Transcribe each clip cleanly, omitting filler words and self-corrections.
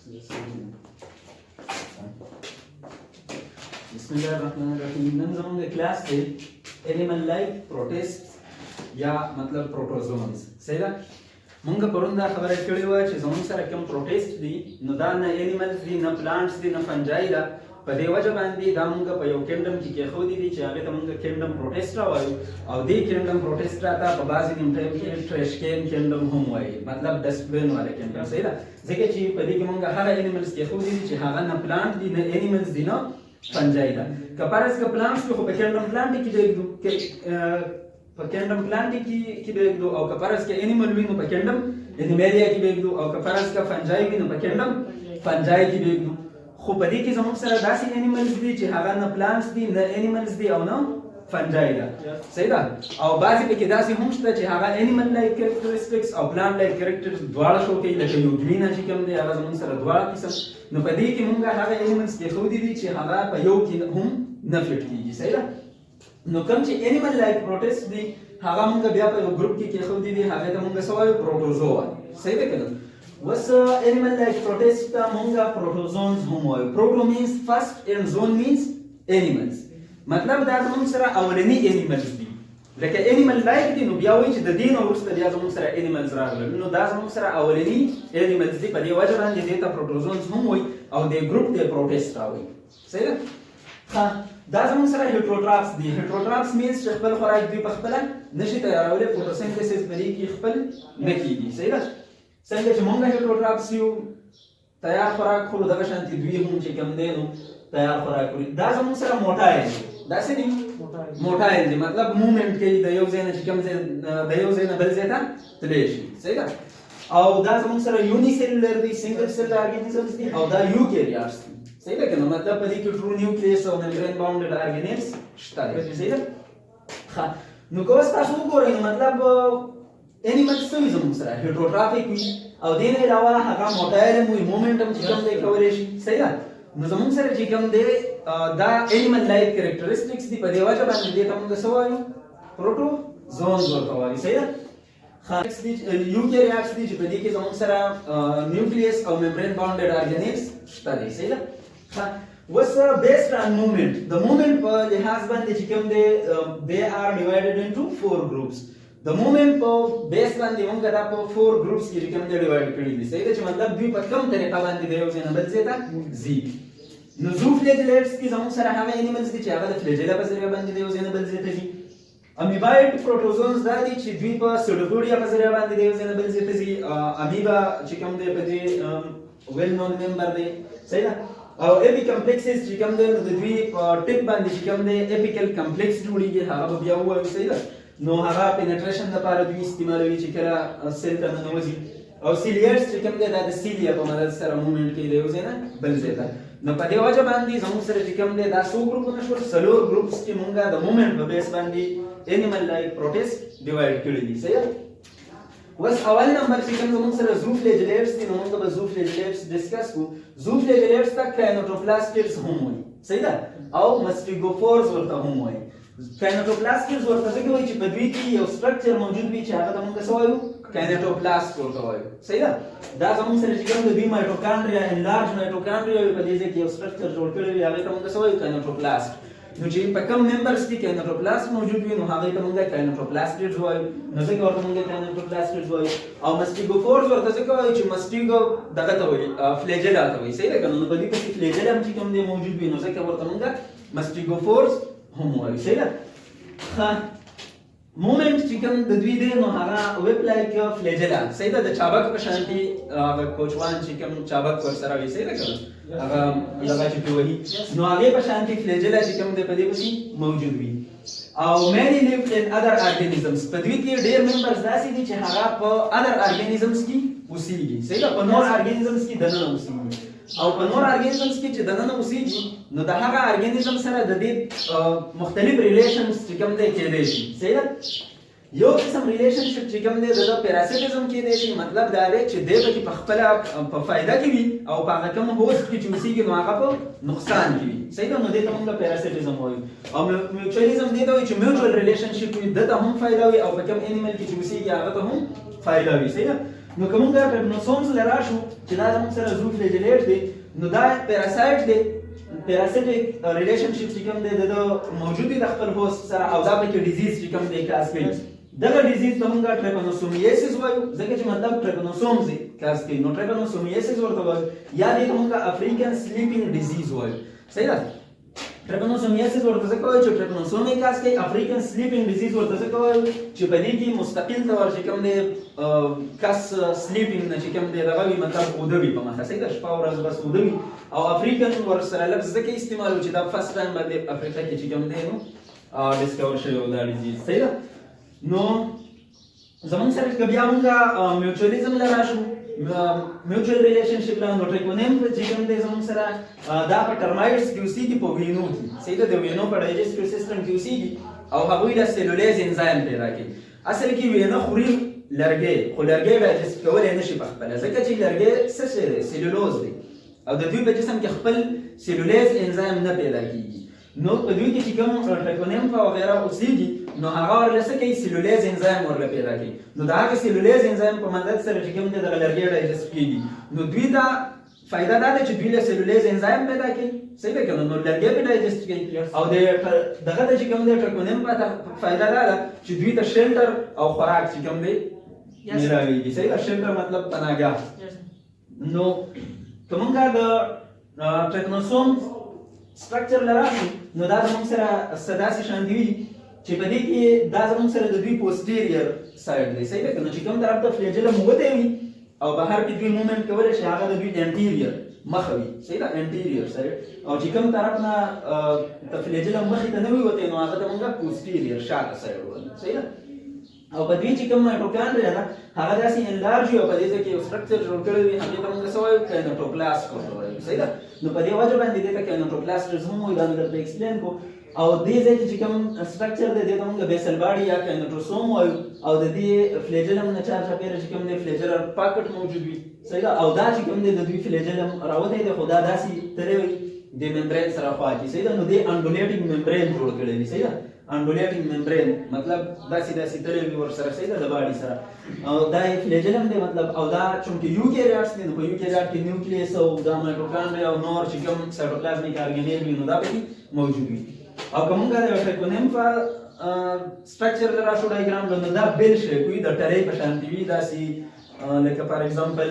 بسم الله الرحمن الرحیم. نن زموږ کلاس دی animal like protist یا مطلب پروټوزونز، صحیح ده؟ مونږ پرون دا خبره کړې وه چې زموږ سره کوم پروټیسټ دي، نو دا نه انیملز دي، نه پلانټس دي، نه فنجای ده. په دې وجه باندې دا مونږ په یو کینګډم کې کېښودي دي چې هغې ته مونږ کینګډم پروټیسټا وایو، او دې کینګډم پروټیسټا ته په بعضې نیم ټایم کې trash can kingdom هم وایي، مطلب ډسټبین والا کینګډم، صحیح ده؟ ځکه چې په دې کې مونږ هغه انیملز کېښودي دي چې هغه نه پلانټ دي، نه انیملز دي، نه فنجای ده. که فرض که پلانټس وي، خو په کینګډم پلانټ کې به ږدو، په کینګډم پلانټ کې به ږدو، او که فرض که انیمل وي، نو په کینګډم انیمالیا کې به ږدو، او که فرض که فنجای وي، نو په کینګډم فنجای کې به ږدو. خو په دې کې زموږ سره داسې انیملز دي چې هغه نه پلانټس دي، نه انیملز دي او نه فنجای ده، صحیح ده؟ او بعضې پکې داسې هم شته چې هغه انیمل لایک کریکټرسټکس او پلانټ لایک کریکټر دواړه شو کوي، لکه یوګلینا چې کوم دی، هغه زموږ سره دواړه قسم. نو په دې کې مونږ هغه انیملز کېښودي دي چې هغه په یو کې هم نه فټ کیږي، صحیح ده؟ نو کوم چې انیمل لایک پروټیسټ دي، هغه مونږ بیا په یو ګروپ کې کېښودي دي، هغه ته مونږ څه وایو؟ پروټوزوا، صحیح ده که نه؟ اوس انیمل لایک پروټیسټ ته مونږ پروټوزونز هم وایو. Proto means first and zoon means animals، مطلب دا زموږ سره اولنی انیملز دي، لکه انیمل لایک دي. نو بیا وایي چې د دې نه وروسته بیا زموږ سره انیملز راغلل، نو دا زموږ سره اولنی انیملز دي. په دې وجه باندې دې ته پروټوزونز هم وایي او د ګروپ د پروټیسټا وایي، صحیح ده؟ ښه، دا زموږ سره هیټروټراپس دي. هیټروټراپس مینز چې خپل خوراک دوی په خپله نشي تیارولی، فوټوسینتسس په دې کې خپل نه کیږي، صحیح ده؟ څنګه چې مونږ هیټروټراپس یو، تیار خوراک خورو، دغه شانتې دوی هم چې کوم دی، نو تیار خوراک خوري. دا زموږ سره موټایل دي. دا څه دي؟ موټایل دي، مطلب موومنټ کوي، د یو ځای نه چې کوم ځای، د یو ځای نه بل ځای ته تللی شي، صحیح ده؟ او دا زموږ سره یونیسیلولر دي، سنگل سیل ارګانیزمز دي، او دا یوکیریاټس دي، صحیح ده کنه؟ مطلب په دې کې ټرو نیوکلیس او ممبرین باونډډ ارګانیلز شته دی، صحیح ده؟ ښه، نو که اوس تاسو وګورئ، نو مطلب انیملز څه وي؟ زموږ سره هیټروټرافیک وي، او دې نه علاوه هغه موټایل هم وي، موومنټ هم چې کوم دی کولی شي، صحیح ده؟ نو زموږ سره چې کوم دی، دا انیمل لایک کریکټریسټکس دي. په دې وجه باندې دې ته موږ څه وایو؟ پروټو زونز ورته وایو، صحیح ده؟ یوکیریاټس دي چې په دې کې زموږ سره نیوکلیس او ممبرین باونډډ ارګانیلز شته دی، صحیح ده؟ ښه، اوس based on movement، د موومنټ په لحاظ باندې چې کوم دی، they are divided into four groups. د موومنټ په بیس باندې موږ دا په فور ګروپس کې چې کوم دی ډیوایډ کړي دي، صحیح ده؟ چې مطلب دوی په کوم طریقه باندې د یو ځای نه بل ځای ته ځي. نو زو فلیجلیټس کې زموږ سره هغه انیملز دي چې هغه د فلیجلا په ذریعه باندې د یو ځای نه بل ځای ته ځي. امیبایډ پروټوزونز دا دي چې دوی په سډوپوډیا په ذریعه باندې د یو ځای نه بل ځای ته ځي. امیبا چې کوم دی، په دې ویل نون ممبر دی، صحیح ده؟ او اپی کمپلیکسز چې کوم دی، نو د دوی په ټیپ باندې چې کوم دی اپیکل کمپلیکس جوړیږي، هغه به بیا ووایو، صحیح ده؟ نو هغه پینټریشن لپاره دوی استعمالوي چې کله سیل ته ننوځي. او سیلیټس چې کوم دی، دا د سیلیا په مدد سره موومنټ کوي د یو ځای نه بل ځای ته. نو په دې وجه باندې زموږ سره چې کوم دی، دا څو ګروپونه شول؟ څلور ګروپس کې مونږه د موومنټ په بیس باندې انیمل لایک پروټیسټ ډیوایډ کړي دي، صحیح ده؟ اوس اول نمبر چې کوم زموږ سره زو فلیجلیټس دي، نو موږ به زو فلیجلیټس ډیسکس کو. زو فلیجلیټس ته کاینوټوپلاستیډز هم وایي، صحیح ده؟ او مستیګوفورز ورته هم وایي. کاینوټوپلاستیډز ورته ځکه وایي چې په دوی کې یو سټرکچر موجود وي چې هغه ته موږ څه وایو؟ کاینوټوپلاست ورته وایو، صحیح ده؟ دا زموږ سره چې کوم د دوی مایټوکانډریا، انلارج مایټوکانډریا وي، په دې ځای کې یو سټرکچر جوړ کړی وي، هغه ته موږ څه وایو؟ کاینوټوپلاست. نو چې په کوم ممبرز کې کاینوټوپلاست موجود وي، نو هغه ته موږ کاینوټوپلاستیډز وایو، نو ځکه ورته موږ کاینوټوپلاستیډز وایو. او مستیګوفورز ورته ځکه وایو چې مستیګو دغه ته وایي، فلیجلا ته وایي، صحیح ده که نه؟ نو په دې کې فلیجلا هم چې کوم دی موجود وي، نو ځکه ورته موږ مستیګوفورز هم وایو، صحیح ده؟ ښه، مومنټ چې کوم د دوی دی، نو هغه ویپ لایک فلیجلا، صحیح ده؟ د چابک په شانتي، هغه کوچوان چې کوم چابک ورسره وي، صحیح ده که نه؟ هغه دغه چې پې وهي، نو هغې په شانتي فلیجلا چې کوم دی په دې پسې موجود وي. او many live in other organisms، په دوی کې ډېر ممبرز داسې دي چې هغه په other organisms کې اوسېږي، صحیح ده؟ په نور organisms کې دننه اوسېږي، او په نور organisms کې چې دننه اوسېږي، نو د هغه organism سره د دې مختلف ریلیشنز چې کوم دی کېدای شي، صحیح ده؟ یو قسم ریلیشنشپ چې کوم دی، د پیراسیټیزم کېدای شي، مطلب دا دی چې دی پکې په خپله په فایده کې وي او په هغه کوم هوست کې چې اوسېږي، نو هغه په نقصان کې وي، صحیح ده؟ نو دې ته موږ پیراسیټیزم وایو. او میوچوالیزم دې ته وایي چې میوچوال ریلیشنشپ وي، ده ته هم فایده وي او په کوم انیمل کې چې اوسېږي، هغه ته هم فایده وي، صحیح ده؟ نو که موږ trypanosomes له راشو چې دا زموږ سره zooflagellate دی، نو دا parasite دی، parasitic relationship چې کوم دی د موجود دی د خپل host سره، او دا پکې disease چې کوم دی cause کوي. دغه disease ته موږ trypanosomiasis وایو، ځکه چې مطلب trypanosomes cause کوي، نو trypanosomiasis ورته وایو، یا دې ته موږ African sleeping disease وایو، صحیح ده؟ Trypanosomiasis ورته ځکه وایو چې trypanosome یې cause کوي. African sleeping disease ورته ځکه وایو چې په دې کې مستقل طور چې کوم دی کس sleeping نه چې کوم دی دغه وي، مطلب اوده وي په مخه، صحیح ده؟ شپه ورځ بس اوده وي. او African ورسره لفظ ځکه استعمالو چې دا first time باندې افریقا کې چې کوم دی نو discover شوی دا disease، صحیح ده؟ نو زمونږ سره که بیا مونږ mutualism له راشو، mutual relationship له، نو Trichonympha چې کوم دی زمونږ سره دا په termites کې اوسېږي، په وینو کې، صحیح ده؟ د وینو په digestive system کې اوسېږي او هغوی له cellulase enzyme پیدا کوي. اصل کې وینه خوري لرګی، خو لرګی digest کولی نه شي په خپله، ځکه چې لرګی څه شی دی؟ سیلولوز دی، او د دوی په جسم کې خپل cellulase enzyme نه پیدا کیږي. نو په دوی کې چې کوم Trichonympha وغیره اوسېږي، نو هغه ورله څه کوي؟ Cellulase enzyme ورله پیدا کوي. نو د هغه cellulase enzyme په مدد سره چې کوم دی دغه لرګی digest کیږي. نو دوی ته فایده دا ده چې دوی له cellulase enzyme پیدا کوي، صحیح ده که نه؟ نو لرګی په digest کوي. او د دغه ته چې کوم دی Trichonympha ته فایده دا ده چې دوی ته shelter او خوراک چې کوم دی میلاویږي، صحیح ده؟ Shelter مطلب پناهګاه. نو که مونږ د trypanosome structure له راشو، نو دا زمونږ سره څه داسې شان دی چې په دې کې دا زمونږ سره د دوی posterior side دی، صحیح ده که نه؟ چې کوم طرف ته flagellum وتی وي او بهر کې دوی movement کولی شي، هغه د دوی anterior مخه وي، صحیح ده؟ Anterior side. او چې کوم طرف نه ته flagellum مخې ته نه وي وتی، نو هغه ته مونږ posterior شاته side وایو، صحیح ده؟ او په دې چې کوم mitochondria ده، هغه داسې enlarge او په دې ځای کې یو structure جوړ کړی وي، هغې ته موږ څه وایو؟ Kinetoplast ورته وایو، صحیح ده؟ نو په دې وجه باندې دې ته kinetoplast هم وایو. دا مې درته explain کو. او دې ځای کې چې کوم structure دی، دې ته موږ basal body یا kinetosome وایو. او د دې flagellum نه چار چاپېره چې کوم دی flagellar pocket موجود وي، صحیح ده؟ او دا چې کوم دی د دوی flagellum راوتی دی، خو دا داسې تللی وي د membrane سره خوا کې، صحیح ده؟ نو دې undulating membrane جوړ کړی وي، صحیح ده؟ Undulating membrane مطلب داسې داسې تللی وي ورسره، صحیح ده؟ د body سره. او دا یې flagellum دی مطلب. او دا چونکې eukaryotes دی، نو په eukaryote کې nucleus او دا mitochondria او نور چې کوم cytoplasmic organelle وي، نو دا پکې موجود وي. او که مونږ د Trichonympha structure له راشو diagram له، نو دا bell shape وي، د ټرې په شان وي داسې، لکه for example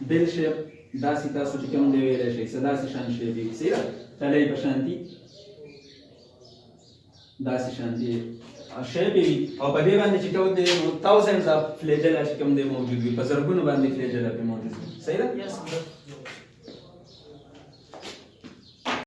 bell shape داسې تاسو چې کوم دی ویلی شئ، څه داسې شان shape وي، صحیح ده؟ ټلۍ په شان دي داسې شان دي shape وي. او په دې باندې چې کوم دی نو thousands of flagella چې کوم دی موجود وي، په زرګونو باندې flagella پې موجود وي، صحیح ده؟ Yes.